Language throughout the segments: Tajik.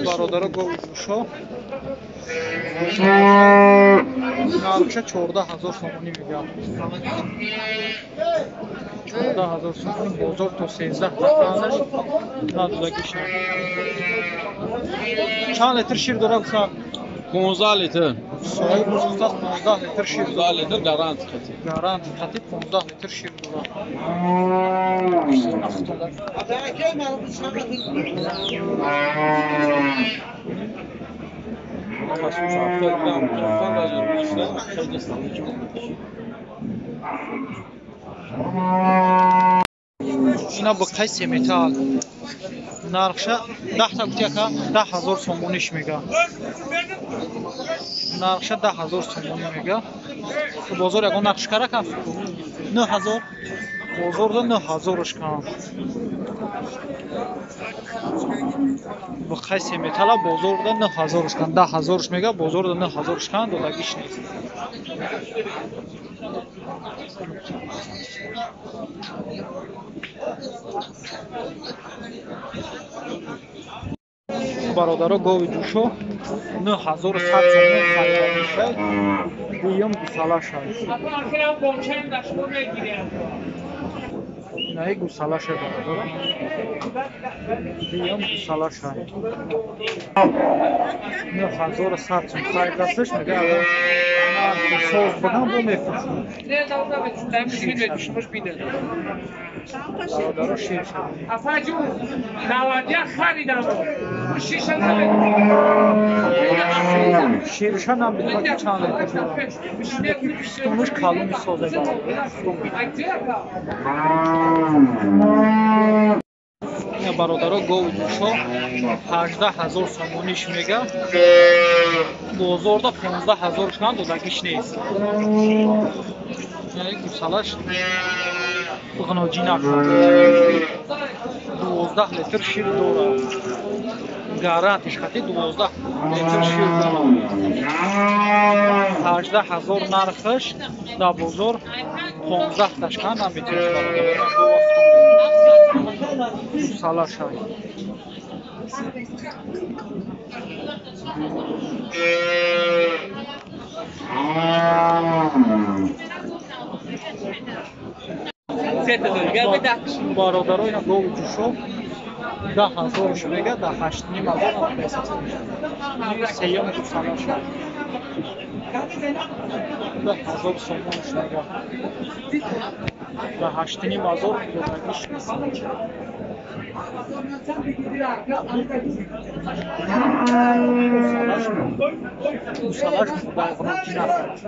Бародаро гови ҷӯшо нархша 14 000 сомонӣ мегӯяд. 14 000 сомонӣ, бозор то 13 тақанаш надодагиш. Чанд литр шир дора гуфта? 15 литр. Соҳиб гуфта, 15 литр шир. 15 литр гарант қати. Гарант қати 15 литр шир дора. Ина буққаи семетал, нархша 10-та гуфти, ака, 10 000 сомониш мега. Нархша 10 000 сомонӣ мега. Бозор ягон нархш карака? 9000, бозорда 9000-ш кан. Буққаи семетала бозорда 9000-ш кан, 10 000-ш мега, бозорда 9000-ш кан, додагиш нест. Бародаро, гови ҷӯшо 9100 сомон харидагишай, дуюм гусалашай. Инаи гусалашай, бародаро, дуюм гусалашай. 9100 сом харидасташ, мега, соз бигам, бо мефурӯшам. Бародаро, шир. Афаҷун, 91 харидам. Шиша. Ширша намедонам ки чанд литр дорад. Пистунуш калони созе, бародар. Бародаро, гови ҷӯшо 18 000 сомониш мега, бозорда 15 000 шан, додагиш нест. Яъне гусалаш ғноҷӣ накард. 12 литр шир дорад. Гарантиш хати 12 литр шир дорад. 18 000 нархаш, дар бозор 15 ташкан наметавонад, бародар. Гусалашай. Бародаро, ина гови ҷӯшо 10 000-ш мега, да 8,5 ҳазор сеюм гусалаша. 10 000 сомонш мега, да 8,5 ҳазор додагиш нест. Гусалаш бағроҷӣ накард.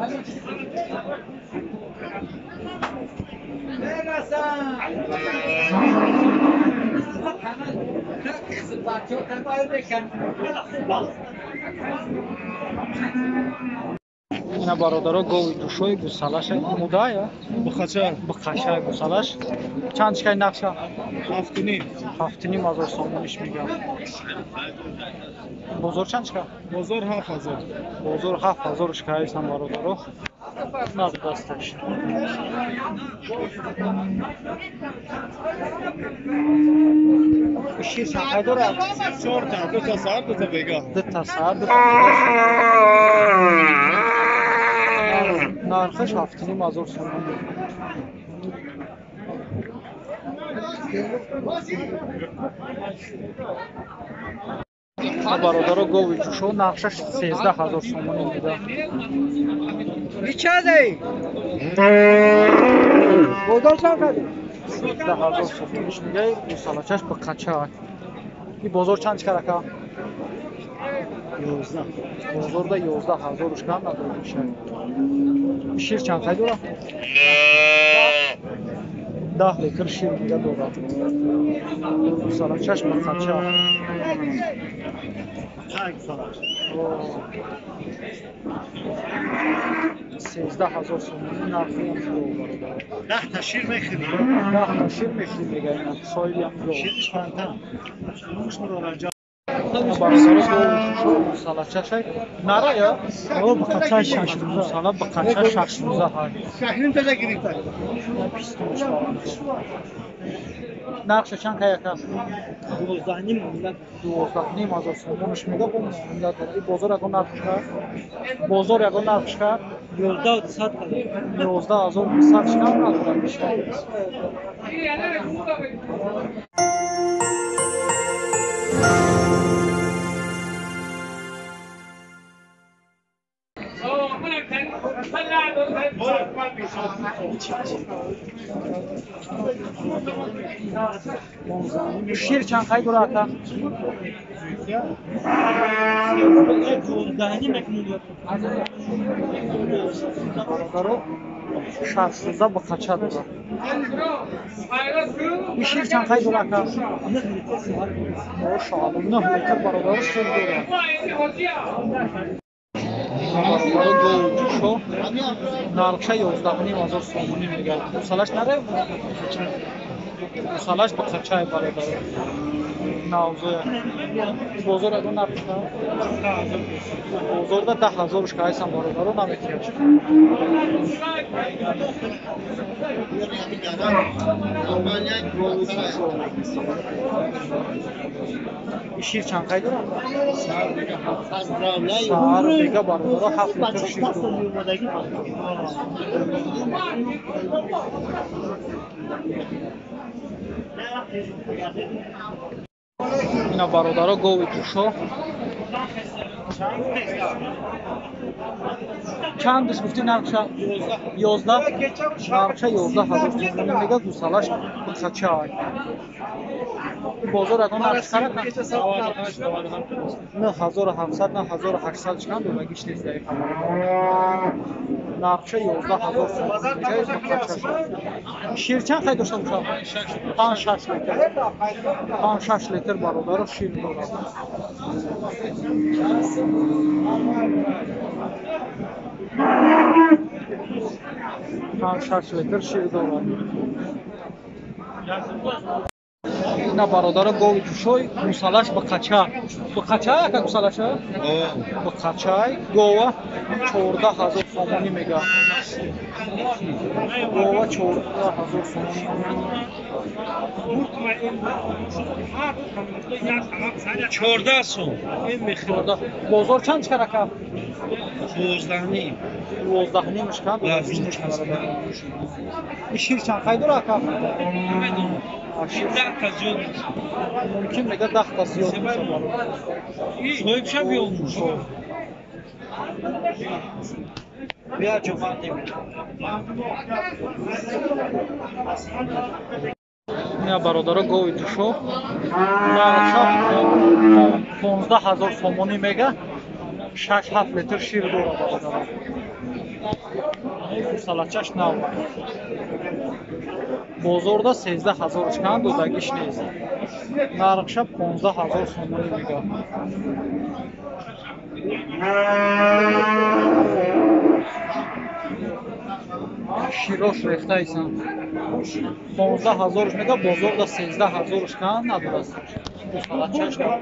Ина, бародаро, гови ҷӯшои гусалаша мудая. Бухача. Бухача гусалаш. Чанд чикай нақша? 7,5. 7,5 ҳазор сомониш мега. Бозор чанд чика? Бозор 7000. Бозор 7000 шикаистам, бародаро. Наз дасташ. Шир чанд дорад? Чорта, ду та сар, ду та бега. Ду та сар, ду та. Нархаш 7,5 ҳазор сомонӣ. Бародаро, гови ҷӯшо нархшаш 13 000 сомонӣ буда. Бичадай. Бозор чанд кардӣ? 13 000 сомониш мегӯяй, гусалачаш ба қача. И бозор чанд чикар, ака? 11. Бозорда 11 000-уш кам надодишай. Шир чанд қай дорад? 10 литр шир дига дорад. Гусалачаш ба қача. 13 000 сомонӣ нархи бародар. 10 та шир мехӯрӣ. 10 та шир мехӯрӣ, мега ина соҳиби ам гов. Шириш фонтан. Гусалачашай нара я? О, бақача 6 рӯза. Гусала бақача 6 рӯза ҳай. Нархша чанд кай ака? 12,5 12,5 ҳазор сомонаш мега бо муомила дорад. Бозор ягон нарх шикар? Бозор ягон нарх шикар? 11,200 11,200 шикар надорад бишкар. Шир чанд қай дора ака? Бародаро 6 рӯза ба қача дора. Шир чанд қай дора ака? Мошаалло 9 литр бародаро шир дора. Бародаро говҷӯшо нархша 11,5 ҳазор сомонӣ мегардад. Гусалаш наре? Гусалаш ба қачай бародаро. Навзоя. Бозор ягон нарх шуда? Бозорда 10 ҳазорш кайсам бародаро наметиҳад. Шир чанд қай дорад? Саҳар бега бародаро 7 литр шир дорад. Ина бародаро гови ҷӯшо. Чандаш гуфти нархша? 11. Нархша 11 ҳазор сомонӣ мега гусалаш бақача. Бозор ягон нарх шикарад? 9700 9800 шикан додагиш нест даиқа. Нархша 11 ҳазор сомонӣ мега бақача. Шир чанд қай дошта бошад? 5-6 литр. 5-6 литр бародаро шир дорад. 5-6 литр шир дорад. Ина бародаро гови ҷӯшой гусалаш бақача. Бақача яка гусалаша? Бақачай гова 14 ҳазор сомонӣ мега. Гова 14 ҳазор сомонӣ. 14 сом. Бозор чанд шикар ака? 12,5. 12,5 шикар. Шир чанд қай дора ака? Мумкин мега 10 та зиёд мешавад. Соҳибша биёмуш. Бия ҷовандем. Ина бародаро гови ҷӯшо нархша 15 ҳазор сомонӣ мега 6-7 литр шир дора бародаро. Гусалачаш нав. Бозорда 13 ҳазор шикан додагиш нест. Нархша 15 ҳазор сомонӣ мега. Широш рехтаисан. 15 ҳазорш мега, бозорда 13 ҳазор шикан надораст. Гусалачаш нав.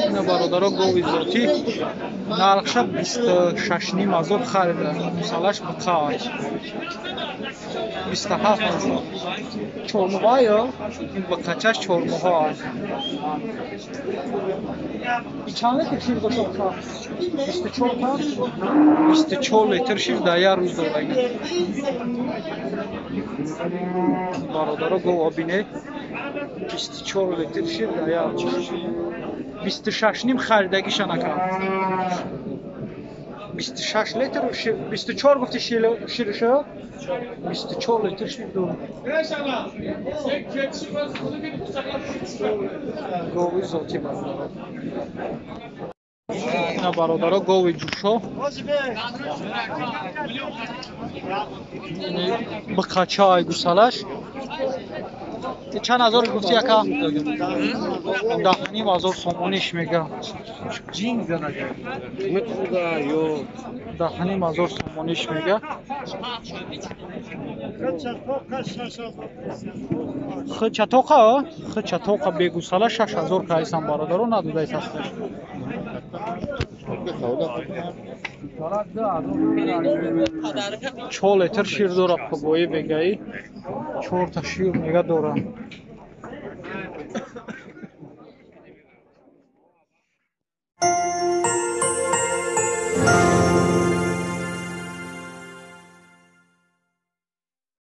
Ина бародаро гови зотӣ нархша 26,5 ҳазор харида. Гусалаш бақай. 27 ҳазор. Чормоҳа ё? Ин бақачаш чормоҳа. Чанд литр шир дошта бошад? 24 та? 24 литр шир дар як рӯз дорад. Бародаро гова бинед. 24 литр шир дар як рӯз. 26,5 харидагишан ака. 26 литр шир, 24 гуфти ширша? 24 литр шир дорад. Гови зотӣ бародаро. Ина бародаро гови ҷӯшо. Бақачаи гусалаш Чанд ҳазор гуфти яка? 10,5 ҳазор сомониш мега. 10,5 ҳазор сомониш мега. Хчатоқа, хчатоқа бегусала 6 ҳазор кайсан бародаро надодай састаш. 4 литр шир дора, погои бегаи чорта шир мега дора.